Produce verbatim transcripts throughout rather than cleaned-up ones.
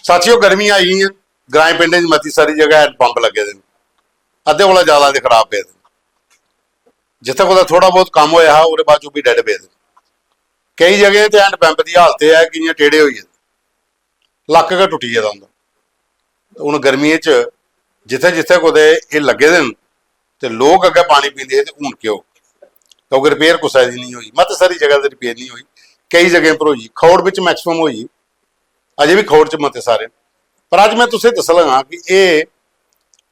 साथियों, गर्मियां आई गेइयां, ग्राएं पिंडें च मती सारी जगह हैंड पंप लग्गे दे न, अद्धे कोला ज्यादा ते खराब पेदे न। जित्थै कुतै थोह्ड़ा बहुत कम्म होएआ हा, ओह्दे बाद च ओह् बी डैड पेदे न। केई जगहें ते हैंड पंप दी हालत एह् ऐ कि इ'यां टेढ़े होई गेदे, लक्क गै टुट्टी गेदा उं'दा। ते हून गर्मियें च जित्थै जित्थै कुतै एह् लग्गे दे न ते लोक अग्गें पानी पींदे हे, ते हून केह् होग? क्योंकि रिपेयर कुसै दी निं होई, मती सारी जगह ते रिपेयर निं होई, केई जगहें पर होई, खौड़ बिच मैक्सिमम होई, अजें बी खौड़ च मते सारे न। पर अज्ज में तुसें दस्सन लगा कि एह्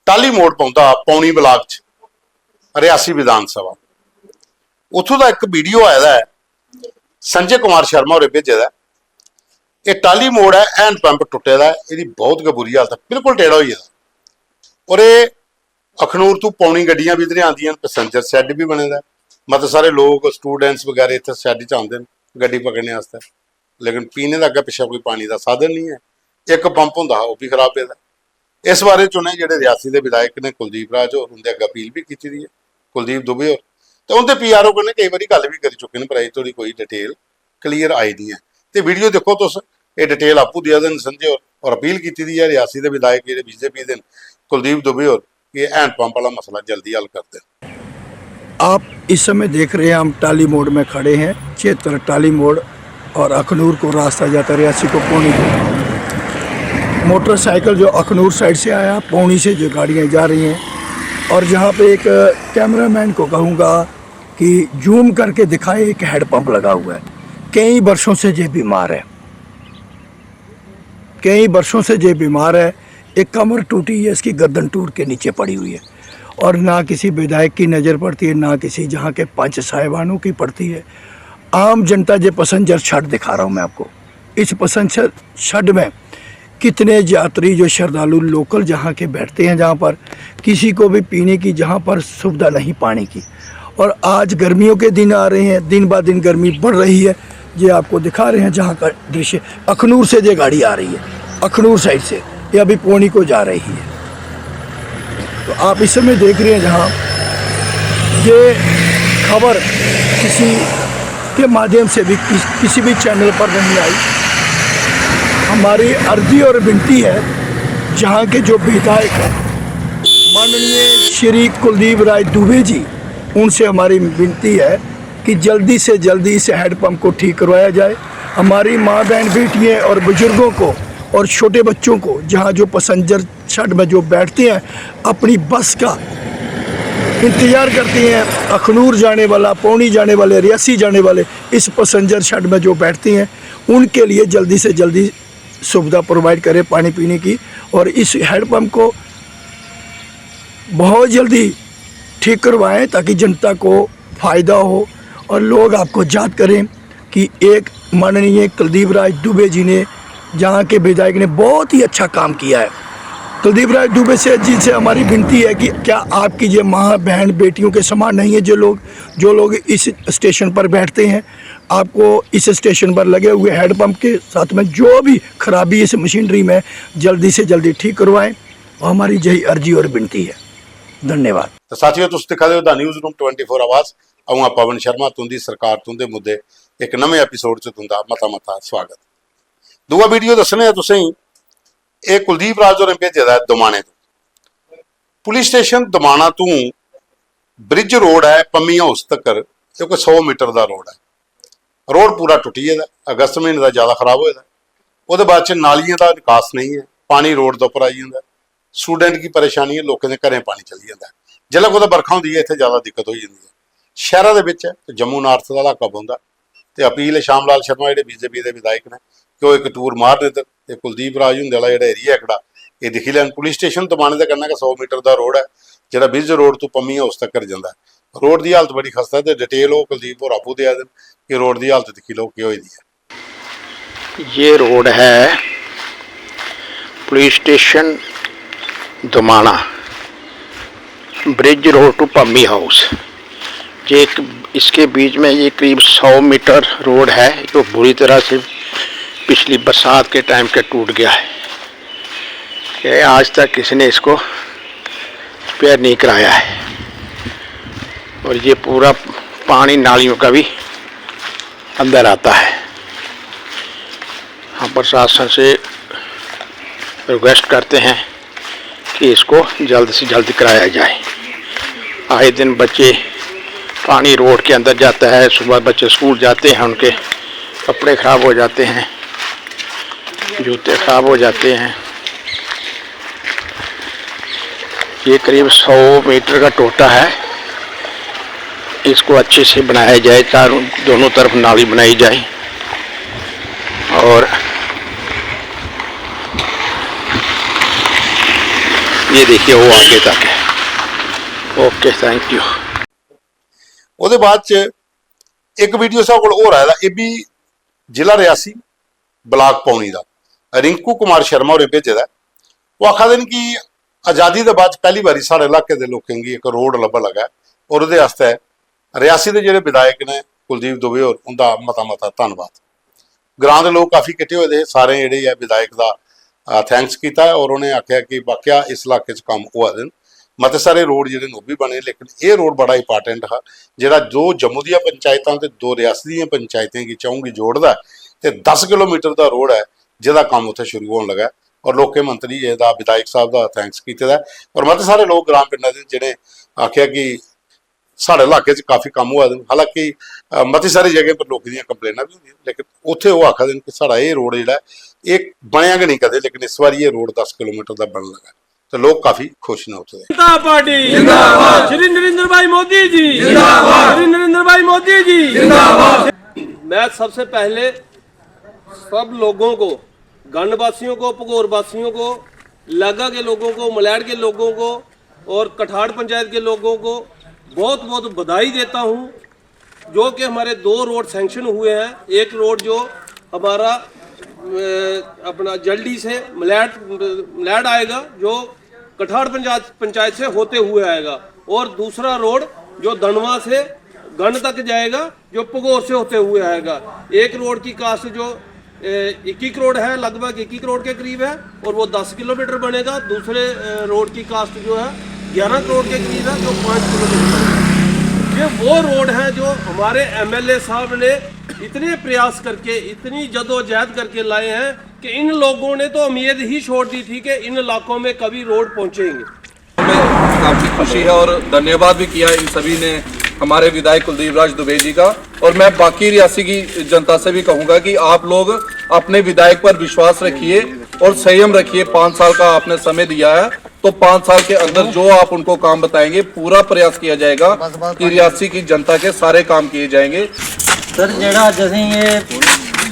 टाली मोड़ पौंदा पौनी ब्लाक च, रियासी विधान सभा। उत्थूं दा इक वीडियो आए दा ऐ, संजय कुमार शर्मा होरें भेजे दा ऐ। एह् टाली मोड़ ऐ, हैंड पंप टुट्टे दा ऐ, एह्दी बहुत गै बुरी हालत ऐ, बिल्कुल टेढ़ा होई गेदा। और एह् अखनूर तू पौनी गड्डियां बी इद्धर आंदियां न, पैसेंजर शैड बी बने दा ऐ। मते सारे लोक, स्टूडेंट्स बगैरा इत्थै शैड च आंदे न गड्डी पकड़ने आस्तै, लेकिन पीने दा अग्गें पिच्छें कोई पानी दा साधन निं ऐ। इक पंप होंदा हा, ओह् बी खराब पेदा। इस बारे च उ'नें, जेह्ड़े रियासी दे विधायक ने कुलदीप राज होर, उं'दे अग्गें अपील बी कीती दी ऐ, कुलदीप दुबे होर, ते उं'दे पीआरओ कन्नै केई बारी गल्ल बी करी चुके न, पर अजें धोड़ी कोई डिटेल क्लियर आई निं ऐ। ते वीडियो दिक्खो तुस, एह् डिटेल आपूं देआ दे न संजय होर, और अपील कीती दी ऐ रियासी दे विधायक जेह्ड़े बीजेपी दे न, कुलदीप दुबे होर, कि एह् हैंड पंप आह्ला मसला जल्दी हल करदे। आप इस समय देख रहे हैं, हम टाली मोड़ में खड़े हैं, क्षेत्र टाली मोड़, और अखनूर को रास्ता जाता है रियासी को पौनी को। मोटरसाइकिल जो अखनूर साइड से आया, पौनी से जो गाड़ियाँ जा रही हैं, और जहाँ पे एक कैमरामैन को कहूँगा कि जूम करके दिखाए, एक हैंड पंप लगा हुआ है, कई वर्षों से ये बीमार है, कई वर्षों से ये बीमार है। एक कमर टूटी है इसकी, गर्दन टूट के नीचे पड़ी हुई है, और ना किसी विधायक की नज़र पड़ती है, ना किसी जहाँ के पंच साहिबानों की पड़ती है। आम जनता, ये पैसेंजर शैड दिखा रहा हूँ मैं आपको, इस पैसेंजर शैड में कितने यात्री जो श्रद्धालु लोकल जहाँ के बैठते हैं, जहाँ पर किसी को भी पीने की जहाँ पर सुविधा नहीं पानी की। और आज गर्मियों के दिन आ रहे हैं, दिन ब दिन गर्मी बढ़ रही है। ये आपको दिखा रहे हैं जहाँ का दृश्य, अखनूर से ये गाड़ी आ रही है, अखनूर साइड से ये अभी पौनी को जा रही है। तो आप इस समय देख रहे हैं जहाँ ये खबर किसी के माध्यम से भी किस, किसी भी चैनल पर नहीं आई। हमारी अर्जी और विनती है, जहाँ के जो विधायक माननीय श्री कुलदीप राय दुबे जी, उनसे हमारी विनती है कि जल्दी से जल्दी इस हैंडपम्प को ठीक करवाया जाए। हमारी माँ बहन बेटियों और बुजुर्गों को और छोटे बच्चों को, जहाँ जो पैसेंजर शैड में जो बैठते हैं, अपनी बस का इंतज़ार करते हैं, अखनूर जाने वाला, पौनी जाने वाले, रियासी जाने वाले इस पैसेंजर शैड में जो बैठते हैं, उनके लिए जल्दी से जल्दी सुविधा प्रोवाइड करें पानी पीने की, और इस हैंडपम्प को बहुत जल्दी ठीक करवाएं ताकि जनता को फ़ायदा हो और लोग आपको याद करें कि एक माननीय कुलदीप राज दुबे जी ने, जहाँ के विधायक ने, बहुत ही अच्छा काम किया है। कुलदीप राज दुबे से जी से हमारी विनती है कि क्या आपकी ये माँ, बहन, बेटियों के समान नहीं है? जो लोग जो लोग इस स्टेशन पर बैठते हैं, आपको इस स्टेशन पर लगे हुए हैंडपम्प के साथ में जो भी खराबी इस मशीनरी में, जल्दी से जल्दी ठीक करवाएं। हमारी यही अर्जी और विनती है। धन्यवाद। तो साथियों, तुस दिक्खा दे ओ the news room twenty four आवाज़। अ'ऊं आं पवन शर्मा, तुं'दी सरकार, तुं'दे मुद्दे, इक नमें एपिसोड च तुं'दा मता मता स्वागत। दूआ वीडियो दस्सने आं तुसेंगी, एह् कुलदीप राज होरें भेजे दा ऐ दमाने तों। पुलिस स्टेशन दमाना तों ब्रिज रोड ऐ पम्मी हाउस तकर, एह् कोई सौ मीटर दा रोड ऐ। रोड पूरा टुट्टी गेदा ऐ, अगस्त म्हीने दा ज्यादा खराब होए दा ऐ। ओह्दे बाद च नालियें दा निकास नेईं ऐ, पानी रोड दे उप्पर आई जंदा ऐ। स्टूडेंट गी परेशानी ऐ, लोकें दे घरें पानी चली जंदा ऐ। जिसलै कुतै बरखा होंदी ऐ, इत्थै ज्यादा दिक्कत होई जंदी ऐ। शैह्रा दे बिच्च ऐ ते जम्मू नार्थ दा इलाका पौंदा, ते अपील ऐ श्याम लाल शर्मा जेह्ड़े बीजेपी दे विधायक न कि ओह् इक टूर मारन इद्धर, ते कुलदीप राज हुंदे आह्ला जेह्ड़ा एरिया ऐ एह्कड़ा, एह् दिक्खी लैन। पुलिस स्टेशन दमाने दे कन्नै गै सौ मीटर दा रोड ऐ, जेह्ड़ा ब्रिज रोड तों पम्मी हाउस तकर जंदा ऐ। रोड दी हालत बड़ी खस्ता ऐ ते डिटेल ओह् कुलदीप होर आपूं देआ दे न कि रोड दी हालत दिक्खी लैओ केह् होई दी ऐ। ये रोड है police station Damana, bridge road to Pammi house. ये एक, इसके बीच में ये करीब सौ मीटर रोड है जो बुरी तरह से पिछली बरसात के टाइम के टूट गया है। ये आज तक किसी ने इसको रिपेयर नहीं कराया है और ये पूरा पानी नालियों का भी अंदर आता है। हम प्रशासन से रिक्वेस्ट करते हैं कि इसको जल्द से जल्द कराया जाए। आए दिन बच्चे, पानी रोड के अंदर जाता है, सुबह बच्चे स्कूल जाते हैं, उनके कपड़े ख़राब हो जाते हैं, जूते ख़राब हो जाते हैं। ये करीब सौ मीटर का टोटा है, इसको अच्छे से बनाया जाए, चारों, दोनों तरफ नाली बनाई जाए। और ये देखिए, वो आगे तक है। Okay, thank U. ਉਹਦੇ ਬਾਅਦ ਚ ਇੱਕ ਵੀਡੀਓ ਸਾਡੇ ਕੋਲ ਹੋਰ ਆਇਆ, ਇਹ ਵੀ ਜ਼ਿਲ੍ਹਾ ਰਿਆਸੀ, ਬਲਾਕ ਪੌਣੀ ਦਾ, ਰਿੰਕੂ ਕੁਮਾਰ ਸ਼ਰਮਾ ਹੋਰੇ ਭੇਜੇ ਦਾ। ਉਹ ਆਖਦੇ ਨੇ ਕਿ ਆਜ਼ਾਦੀ ਦੇ ਬਾਅਦ ਪਹਿਲੀ ਵਾਰੀ ਸਾਡੇ ਇਲਾਕੇ ਦੇ ਲੋਕਾਂ ਨੂੰ ਇੱਕ ਰੋਡ ਲੱਭਣ ਲੱਗਾ, ਔਰ ਉਹਦੇ ਵਾਸਤੇ ਰਿਆਸੀ ਦੇ ਜਿਹੜੇ ਵਿਧਾਇਕ ਨੇ ਕੁਲਦੀਪ ਦੁਬੇ, ਔਰ ਉਹਦਾ ਮਤਾ ਮਤਾ ਧੰਨਵਾਦ। ਗ੍ਰਾਮ ਦੇ ਲੋਕ ਕਾਫੀ ਇਕੱਠੇ ਹੋਏ ਦੇ, ਸਾਰੇ ਜਿਹੜੇ ਆ ਵਿਧਾਇਕ ਦਾ ਥੈਂਕਸ ਕੀਤਾ, ਔਰ ਉਹਨੇ ਆਖਿਆ ਕਿ ਵਾਕਿਆ ਇਸ ਇਲਾਕੇ 'ਚ ਕੰਮ ਹੋਆ ਦੇ ਨੇ। ਮਤੇ ਸਾਰੇ ਰੋਡ ਜਿਹੜੇ ਨੇ ਉਹ ਵੀ ਬਣੇ, ਲੇਕਿਨ ਇਹ ਰੋਡ ਬੜਾ ਇੰਪੋਰਟੈਂਟ ਹੈ, ਜਿਹੜਾ ਦੋ ਜੰਮੂ ਦੀਆਂ ਪੰਚਾਇਤਾਂ ਤੇ ਦੋ ਰਿਆਸਤ ਦੀਆਂ ਪੰਚਾਇਤਾਂ ਕੀ ਚਾਹੂੰਗੀ ਜੋੜਦਾ ਹੈ, ਤੇ ਦਸ ਕਿਲੋਮੀਟਰ ਦਾ ਰੋਡ ਹੈ, ਜਿਹਦਾ ਕੰਮ ਉੱਥੇ ਸ਼ੁਰੂ ਹੋਣ ਲੱਗਾ ਹੈ। ਔਰ ਲੋਕੇ ਮੰਤਰੀ ਇਹਦਾ, ਵਿਧਾਇਕ ਸਾਹਿਬ ਦਾ ਥੈਂਕਸ ਕੀਤੇ ਦਾ ਹੈ। ਔਰ ਮਤੇ ਸਾਰੇ ਲੋਕ ਗ੍ਰਾਮ ਪਿੰਡਾਂ ਦੇ ਜਿਹੜੇ ਆਖਿਆ ਕਿ ਸਾਡੇ ਇਲਾਕੇ 'ਚ ਕਾਫੀ ਕੰਮ ਹੋਇਆ, ਹਾਲਾਂਕਿ ਅ, ਮਤੀ ਸਾਰੀ ਜਗ੍ਹਾ ਪਰ ਲੋਕਾਂ ਦੀਆਂ ਕੰਪਲੇਨਾਂ ਵੀ ਹੁੰਦੀਆਂ, ਲੇਕਿਨ ਉੱਥੇ ਉਹ ਆਖਦੇ ਨੇ ਕਿ ਸਾਡਾ ਇਹ ਰੋਡ ਜਿਹੜਾ ਹੈ, ਇਹ ਬਣਿਆ ਕਿ ਨਹੀਂ ਕਦੇ, ਲੇਕਿਨ ਇਸ ਵਾਰੀ ਇਹ ਰੋਡ ਦਸ ਕਿਲੋਮੀਟਰ ਦਾ ਬਣਨ ਲੱਗਾ, ਤੇ ਲੋਕ ਕਾਫੀ ਖੁਸ਼ ਨੇ ਉੱਥੇ ਦੇ। जनता पार्टी जिंदाबाद। श्री नरेंद्र भाई मोदी जी जिंदाबाद। श्री नरेंद्र भाई मोदी जी जिंदाबाद। मैं सबसे पहले सब लोगों को, गंड वासियों को, भगोर वासियों को, लागा के लोगों को, मलैड़ के लोगों को और कठाड़ पंचायत के लोगों को बहुत बहुत बधाई देता हूँ, जो कि हमारे दो रोड सैंक्शन हुए हैं। एक रोड जो हमारा अ, अपना जलडी से मलैट मलैट आएगा, जो कठाड़ पंचायत पंचायत से होते हुए आएगा, और दूसरा रोड जो दनवा से गंड तक जाएगा, जो पगोर से होते हुए आएगा। एक रोड की कास्ट जो इक्की करोड़ है, लगभग इक्की करोड़ के करीब है, और वो दस किलोमीटर बनेगा। दूसरे अ, रोड की कास्ट जो है ग्यारह करोड़ के करीब है, जो पाँच किलोमीटर है। ये वो रोड है जो हमारे एमएलए साहब ने इतने प्रयास करके, इतनी जदोजहद करके लाए हैं कि इन लोगों ने तो उम्मीद ही छोड़ दी थी कि इन इलाकों में कभी रोड पहुंचेंगे। काफ़ी खुशी है और धन्यवाद भी किया इन सभी ने, हमारे विधायक कुलदीप राज दुबे जी का। और मैं बाकी रियासी की जनता से भी कहूँगा कि आप लोग अपने विधायक पर विश्वास रखिए और संयम रखिए। पाँच साल का आपने समय दिया है, तो पाँच साल के अंदर जो आप उनको काम बताएंगे, पूरा प्रयास किया जाएगा कि रियासी की जनता के सारे काम किए जाएंगे। सर, जेह्ड़ा अज्ज असेंगी एह्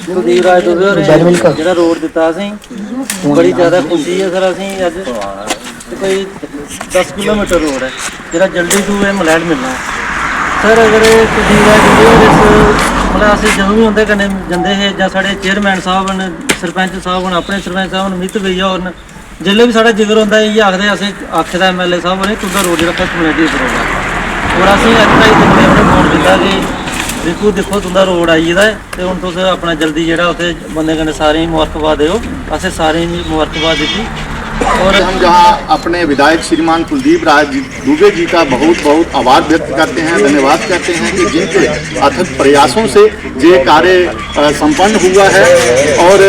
कुलदीप राज दुबे होरें जेह्ड़ा रोड दित्ता असेंगी, बड़ी ज्यादा खुशी ऐ सर असेंगी अज्ज। ते कोई दस किलोमीटर रोड ऐ जेह्ड़ा जल्दी तू एह् मलैड मिलना ऐ। सर, अगर एह् कुलदीप राज दुबे होर इस, मतलब, अस जदूं बी उं'दे कन्नै जंदे हे जां साढ़े चेयरमैन साह्ब न, सरपंच साह्ब न, अपने सरपंच साह्ब न, मित भैया होर न, जिसलै बी साढ़ा जिक्र होंदा ऐ, इ'यै आखदे, असें आखेदा एमएलए साहब होरें, तुं'दा रोड जेह्ड़ा फर्स्ट कमेटी उप्पर होंदा। और असें इक ढाई तिन्न बजे उ'नें फोन कीता कि रिंकू, दिक्खो, तुं'दा रोड आई गेदा ऐ ते हून तुस अपना जल्दी जेह्ड़ा उत्थै बंदे कन्नै सारें गी मुबारकबाद देओ। असें सारें गी मुबारकबाद दित्ती। और हम जहां अपने विधायक श्रीमान कुलदीप राज जी, दुबे जी का बहुत बहुत आभार व्यक्त करते हैं, धन्यवाद करते हैं कि जिनके अथक प्रयासों से ये कार्य अ, संपन्न हुआ है। और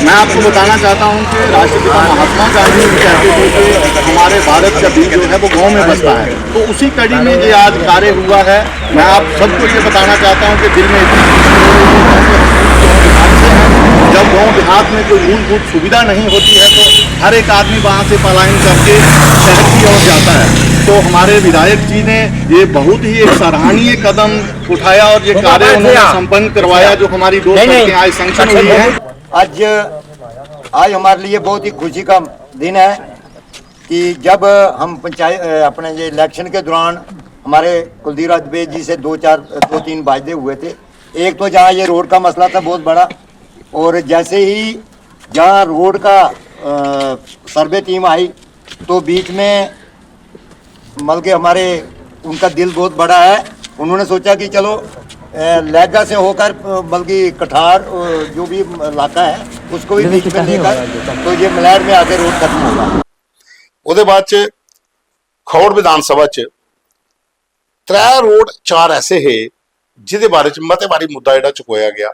मैं आपको बताना चाहता हूं कि राष्ट्रपिता महात्मा गांधी भी कहते थे कि हमारे भारत का दिल जो है वो गांव में बसता है। तो उसी कड़ी में ये आज कार्य हुआ है। मैं आप सबको ये बताना चाहता हूं कि दिल में इतनी खुशी हो रही है, क्योंकि हम गांव देहात से हैं। जब गांव देहात में कोई मूलभूत सुविधा नहीं होती है तो हर एक आदमी वहां से पलायन करके शहर की ओर जाता है। तो हमारे विधायक जी ने ये बहुत ही एक सराहनीय कदम उठाया और ये कार्य उन्होंने संपन्न करवाया, जो हमारी दो सड़कें आज सैंक्शन हुई हैं। आज आज हमारे लिए बहुत ही खुशी का दिन है कि जब हम पंचायत, अपने ये इलेक्शन के दौरान हमारे कुलदीप राज दुबे जी से दो चार, दो तीन वायदे हुए थे। एक तो जहाँ ये रोड का मसला था बहुत बड़ा, और जैसे ही जहाँ रोड का सर्वे टीम आई तो बीच में, मतलब कि हमारे, उनका दिल बहुत बड़ा है। उन्होंने सोचा कि चलो, अ, लहगा से होकर, अ, बल्कि कठार, अ, जो भी इलाका है, उसको भी बीच में लेकर, तो ये मलैर में आके रोड खत्म होगा। ਉਹਦੇ ਬਾਅਦ ਚ ਖੌੜ ਵਿਧਾਨ ਸਭਾ ਚ त्रै रोड चार ऐसे हे जिदे बारे च मते बारी मुद्दा जेह्ड़ा चुकोया गेआ,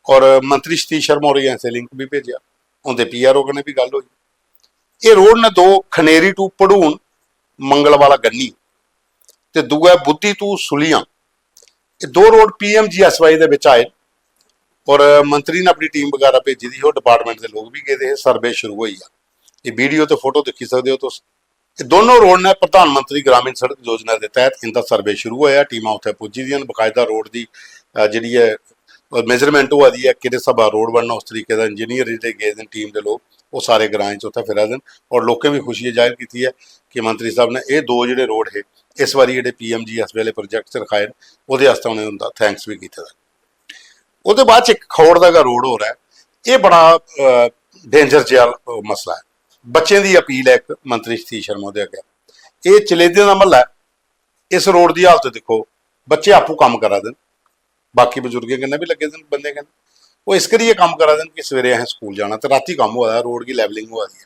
और मंत्री सतीश शर्मा होरें ऐसे लिंक भी भेजेआ, उंदे पीआरओ कन्नै भी गल्ल होई। एह् रोड न दो, खनेरी टू पड़ून, मंगलवाला गन्नी, ते दूआ बुद्धि टू सुलियां। एह् दो रोड पीएमजीएसवाई दे बिच आए और मंत्री ने अपनी टीम बगैरा भेजी दी ही, ओह् डिपार्टमेंट दे लोक बी गेदे हे। सर्वे शुरू होई गेआ। एह् वीडियो ते फोटो दिक्खी सकदे ओ तुस। एह् दोनों रोड ने प्रधानमंत्री ग्रामीण सड़क योजना दे तैह्त इं'दा सर्वे शुरू होया। टीमां उत्थै पुज्जी दियां न, बकायदा रोड दी, अ, जेह्ड़ी ऐ, अ, मेजरमेंट होआ दी ऐ, केह्ड़े स्हाबा रोड बनना, उस तरीके दा इंजीनियर जेह्ड़े गेदे न टीम दे लोक, ओह् सारे ग्राएं च उत्थै फिरा दे न। और लोकें बी खुशी जाहिर कीती ऐ कि मंत्री साहब ने एह् दो जेह्ड़े रोड हे, इस बारी जेह्ड़े पीएमजीएसवाई आह्ले प्रोजेक्ट च रखाए न, ओह्दे आस्तै उ'नें उं'दा थैंक्स बी कीते दा ऐ। ओह्दे बाद च इक खौड़ दा गै रोड होर ऐ, एह् बड़ा, अ, डेंजर जेहा, अ, मसला ऐ। बच्चें दी अपील ऐ इक मंत्री सतीश शर्मा होंदे अग्गें, एह् चलेदें दा म्हल्ला ऐ, इस रोड दी हालत दिक्खो, बच्चे आपूं कम्म करा दे न, बाकी बजुर्गें कन्नै बी लग्गे दे न, बंदें कन्नै, ओह् इस करियै कम्म करा दे न कि सवेरे असें स्कूल जाना ते रातीं कम्म होआ दा, रोड गी लेवलिंग होआ दी ऐ।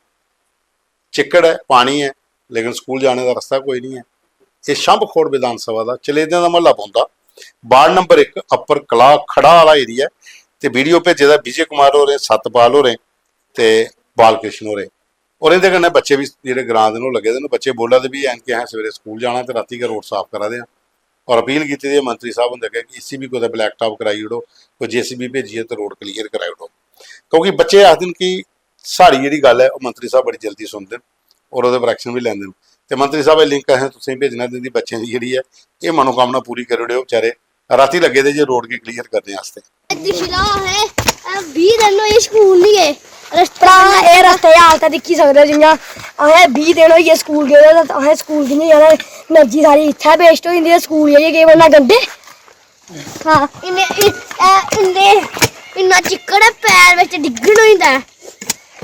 चिक्कड़ ऐ, पानी ऐ, लेकिन स्कूल जाने दा रस्ता कोई निं ऐ। एह् छंभ खोड़ विधान सभा दा चलेदें दा म्हल्ला पौंदा, वार्ड नंबर इक, अप्पर कलाह खड़ा आह्ला एरिया ऐ। ते वीडियो भेजे दा विजय कुमार होरें, सतपाल होरें ते बालकृष्ण होरें। और इं'दे कन्नै बच्चे बी जेह्ड़े ग्रां दे न, ओह् लग्गे दे न। बच्चे बोला दे बी हैन कि असें सवेरे स्कूल जाना ते रातीं गै रोड साफ करा दे आं। और अपील कीती दी ऐ मंत्री साहब हुंदे अग्गें कि इसी बी कुतै ब्लैक टॉप कराई ओड़ो, कोई जेसीबी भेजियै ते रोड क्लीयर कराई ओड़ो, क्योंकि बच्चे आखदे न कि साढ़ी जेह्ड़ी गल्ल ऐ, ओह् मंत्री साहब बड़ी जल्दी सुनदे न और ओह्दे पर एक्शन बी लैंदे न। ते मंत्री साहब, एह् लिंक असें तुसेंगी भेजना, ते इं'दी बच्चें दी जेह्ड़ी ऐ, एह् मनोकामना पूरी करी ओड़ेओ बेचारे, रातीं लग्गे दे जे रोड गी क्लीयर करने आस्तै। दिक्खी लैओ, असें, अ, बीह् दिन होई गे स्कूल निं गे। रस्ता भ्रा, एह् रस्ते दी हालत ऐ, दिक्खी सकदे ओ, जि'यां असें बीह् दिन होई गे स्कूल गेदे, ते असें स्कूल कि'यां जाना? एनर्जी सारी इत्थै वेस्ट होई जंदी ऐ, स्कूल जाइयै केह् बनना, गंडे? हां, इन्ने, इ-, अ, इन्ने, इन्ना चिक्कड़ ऐ, पैर बिच डिग्गन होई जंदा ऐ।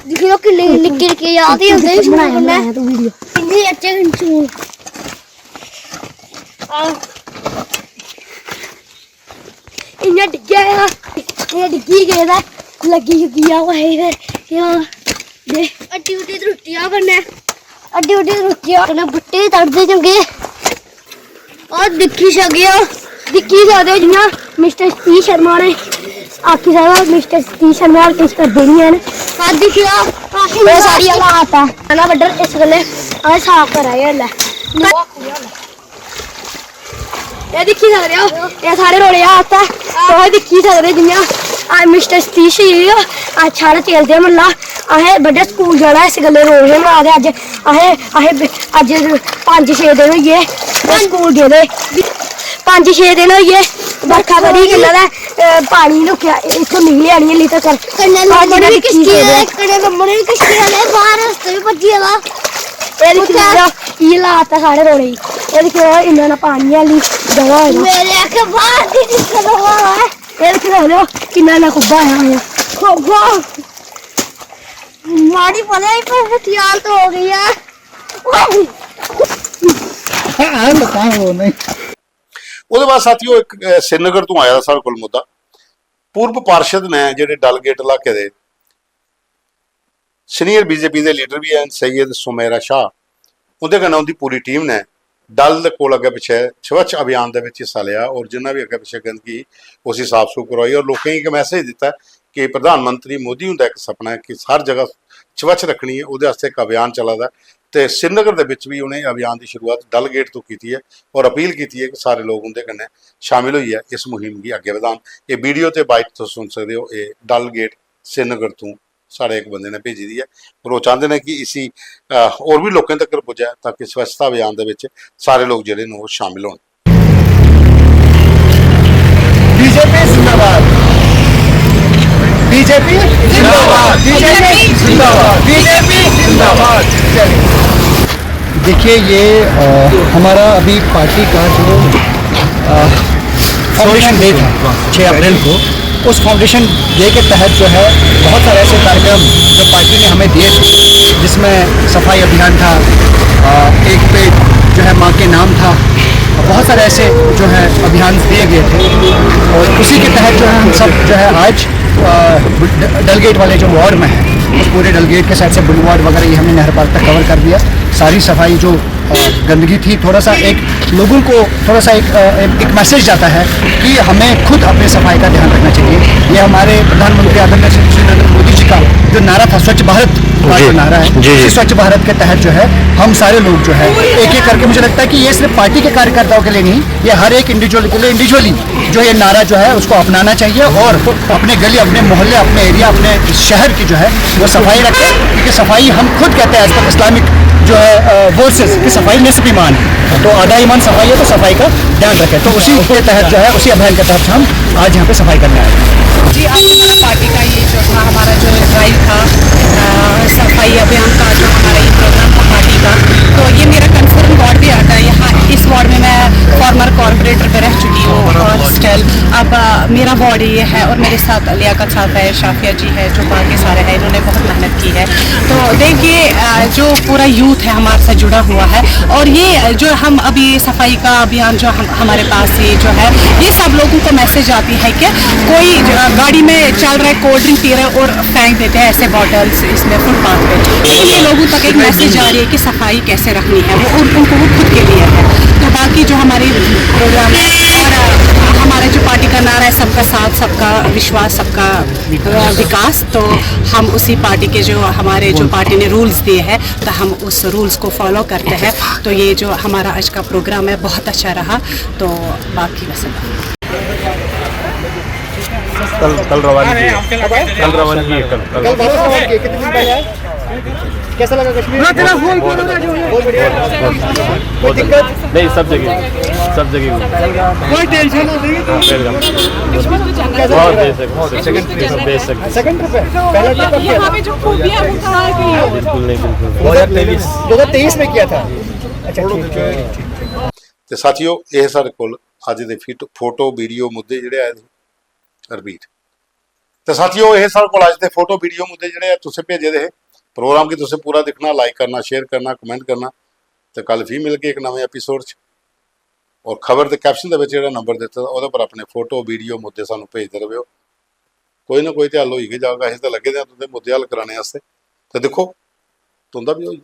दिक्खी लैओ, किन्ने निक्के निक्के जा दे होंदे हे स्कूल कन्नै। इन्ने अच्छे स्कूल। हां। इ'यां डिग्गेआ, इ'यां डिग्गी गेदा, लग्गी लुग्गी जा कुसै गी फिर, केह् होना? दे। हड्डी हुड्डी त्रुट्टी जा कन्नै, हड्डी हुड्डी त्रुट्टी जा कन्नै, बूह्टे तड़दे चंगे। और दिक्खी सकेओ, दिक्खी सकदे ओ जि'यां मिस्टर सतीश शर्मा होरें आखी सकदा, मिस्टर सतीश शर्मा होर किश करदे निं हैन। हां, दिक्खेओ, एह् साढ़ी हालात ऐ। है ना बड्डल, इस गल्लै असें साफ करा दे इसलै। एह् दिक्खी सकदे ओ, एह् सारे रोड़े आ उत्थै। तुस दिक्खी सकदे जि'यां अज्ज मिस्टर सतीश जी, अज्ज साढ़ा चेलदे म्हल्ला, असें बड्डे स्कूल जाना, इस गल्लै रोड़ हे बना दे अज्ज। असें, असें ब-, अज्ज पंज छे दिन होई गे, अस स्कूल गेदे। पंज छे दिन होई गे, बरखा बड़ी, कन्नै ते, अ, पानी रुकेआ, इत्थूं निकलेआ निं हल्ली तक्कर। कन्नै लम्मड़ बी किश्ती आह्ले, कन्नै लम्मड़ बी किश्ती आह्ले, बाह्र रस्ते बी भज्जी गेदा। एह् दिक्खी लैओ, एह् हालात ऐ साढ़े रोड़े दी। एह् दिक्खी लैओ, इन्ना इन्ना पानी ऐ, हल्ली जमा होए दा। मेरे आखे बाहर दी दिक्खो तो होआ है। एह् दिक्खी लैओ, किन्ना इन्ना कुब्बा आया होया। खोखो। माड़ी पता ही पर हथियार तो हो गई है। ओए। हाँ, हाँ, बताओ वो नहीं। ओह्दे बाद साथियो, इक, अ, श्रीनगर तों आया साढ़े कोल मुद्दा। पूर्व पार्षद ने जेह्ड़े डल गेट इलाके दे, सीनियर बीजेपी दे लीडर बी हैन सैयद सुमेरा शाह, उं'दे कन्नै उं'दी पूरी टीम ने डल दे कोल अग्गें पिच्छें स्वच्छ अभियान दे बिच हिस्सा लेआ और जिन्ना बी अग्गें पिच्छें गंदगी ही, उसी साफ सूफ करवाई और लोकें गी इक मैसेज दित्ता कि प्रधानमंत्री मोदी हुंदा इक सपना ऐ कि हर जगह स्वच्छ रक्खनी ऐ, ओह्दे आस्तै इक अभियान चला दा ऐ। ते श्रीनगर दे बिच बी उ'नें अभियान दी शुरुआत डल गेट तो कीती ऐ और अपील कीती ऐ कि सारे लोक उं'दे कन्नै शामिल होइयै इस मुहिम गी अग्गें बधान। एह् वीडियो ते बाइट तुस सुन सकदे ओ, एह् डल गेट श्रीनगर तों साढ़े इक बंदे ने भेजी दी ऐ और ओह् चांह्दे न कि इसी, अ, होर बी लोकें तगर पुज्जै ताकि स्वच्छता अभियान दे बिच सारे लोक जेह्ड़े न ओह् शामिल होन। बीजेपी जिंदाबाद। बीजेपी जिंदाबाद। बीजेपी जिंदाबाद। बीजेपी जिंदाबाद। देखिए, ये, अ, हमारा अभी पार्टी का जो, अ, फाउंडेशन डे था छः अप्रैल को, उस फाउंडेशन डे के तहत जो है बहुत सारे ऐसे कार्यक्रम जो पार्टी ने हमें दिए थे, जिसमें सफाई अभियान था, अ, एक पेड़ जो है माँ के नाम था, बहुत सारे ऐसे जो है अभियान दिए गए थे और उसी के तहत जो है हम सब जो है आज, अ, ड-, डलगेट वाले जो वार्ड में है उस पूरे डलगेट के साइड से बुलवार्ड वगैरह ये हमने नेहरू पार्क तक कवर कर दिया। सारी सफाई जो अ, गंदगी थी, थोड़ा सा एक लोगों को थोड़ा सा एक, अ, एक, एक मैसेज जाता है कि हमें खुद अपनी सफाई का ध्यान रखना चाहिए। ये हमारे प्रधानमंत्री आदरणीय श्री नरेंद्र मोदी जी का जो नारा था स्वच्छ भारत, का जो नारा है, स्वच्छ भारत के तहत जो है, हम सारे लोग जो है, एक एक करके, मुझे लगता है कि ये सिर्फ पार्टी के कार्यकर्ताओं के लिए नहीं, ये हर एक इंडिविजुअल के लिए, इंडिविजुअली जो ये नारा जो है, उसको अपनाना चाहिए और अपने गली, अपने मोहल्ले, अपने एरिया, अपने शहर की जो है, वो सफाई रखें, क्योंकि सफाई, हम खुद कहते हैं, एज पर इस्लामिक जो है वर्सेस, कि सफाई निसफ ईमान है। तो आधा ईमान सफाई है, तो सफाई का ध्यान रखें। तो उसी के तहत जो है, उसी अभियान के तहत हम आज यहाँ पे सफाई करने आए हैं। जी, आज हमारा पार्टी का ये जो था, हमारा जो ड्राइव था, अ, सफाई अभियान का, जो हमारा ये प्रोग्राम था पार्टी का, तो ये मेरा कंसर्न वार्ड भी आता है। यहाँ इस वार्ड में मैं फॉर्मर कॉरपोरेटर पे रह चुकी हूँ और स्टिल अब, अ, मेरा वार्ड ये है और मेरे साथ लियाकत साहब है, शाफिया जी है, जो बाकी सारे हैं, इन्होंने बहुत मेहनत की है। तो देखिए, अ, जो पूरा यूथ है हमारे साथ जुड़ा हुआ है और ये, अ, जो हम अभी सफाई का अभियान जो हम, हमारे पास ये जो है, ये सब लोगों को मैसेज आती है कि कोई, अ, गाड़ी में चल रहा है, कोल्ड ड्रिंक पी रहे हैं और फेंक देते हैं ऐसे बॉटल्स इसमें, फुटपाथ पे। तो ये लोगों तक एक मैसेज जा रही है कि सफाई कैसे रखनी है, वो उन, उनको वो खुद के लिए है। तो बाकी जो हमारे प्रोग्राम है और, अ, हमारा जो पार्टी का नारा है, सबका साथ, सबका विश्वास, सबका, अ, विकास, तो हम उसी पार्टी के, जो हमारे जो पार्टी ने रूल्स दिए हैं, तो हम उस रूल्स को फॉलो करते हैं। तो ये जो हमारा आज का प्रोग्राम है, बहुत अच्छा रहा। तो बाकी बस। कल कल रवानगी है। कल रवानगी है। कल कल वापस रवानगी है। कितने दिन पहले आए? कैसा लगा कश्मीर? बहुत बढ़िया। कोई दिक्कत? नहीं, सब जगह, सब जगह। कोई टेंशन नहीं। कैसा लग रहा है? सेकंड ट्रिप है। पहला ट्रिप। बिल्कुल नहीं, बिल्कुल। दो हज़ार तेईस में किया था। अच्छा, ठीक। ਤੇ ਸਾਥੀਓ, ਇਹ ਸਾਡੇ ਕੋਲ ਅੱਜ ਦੇ ਫੋਟੋ ਵੀਡੀਓ ਮੁੱਦੇ ਜਿਹੜੇ ਆਏ ਨੇ। ਰਿਪੀਟ। ਤੇ ਸਾਥੀਓ, ਇਹ ਸਾਡੇ ਕੋਲ ਅੱਜ ਦੇ ਫੋਟੋ ਵੀਡੀਓ ਮੁੱਦੇ ਜਿਹੜੇ ਆ, ਤੁਸੀਂ ਭੇਜੇ ਦੇ। ਪ੍ਰੋਗਰਾਮ ਕੀ ਤੁਸੀਂ ਪੂਰਾ ਦੇਖਣਾ, ਲਾਈਕ ਕਰਨਾ, ਸ਼ੇਅਰ ਕਰਨਾ, ਕਮੈਂਟ ਕਰਨਾ। ਤੇ ਕੱਲ ਫਿਰ ਮਿਲ ਕੇ ਇੱਕ ਨਵੇਂ ਐਪੀਸੋਡ 'ਚ। ਔਰ ਖਬਰ ਦੇ ਕੈਪਸ਼ਨ ਦੇ ਵਿੱਚ ਜਿਹੜਾ ਨੰਬਰ ਦਿੱਤਾ, ਉਹਦੇ ਪਰ ਆਪਣੇ ਫੋਟੋ ਵੀਡੀਓ ਮੁੱਦੇ ਸਾਨੂੰ ਭੇਜਦੇ ਰਹੋ। ਕੋਈ ਨਾ ਕੋਈ ਤੇ ਹੱਲ ਹੋਈ ਕੇ ਜਾਊਗਾ। ਅਸੀਂ ਤਾਂ ਲੱਗੇ ਦੇ ਆ ਤੁਹਾਡੇ ਮੁੱਦੇ ਹੱਲ ਕਰਾਉਣੇ ਵਾਸਤੇ। ਤੇ ਦੇਖੋ, ਤੁੰਦਾ ਵੀ ਹੋਈ।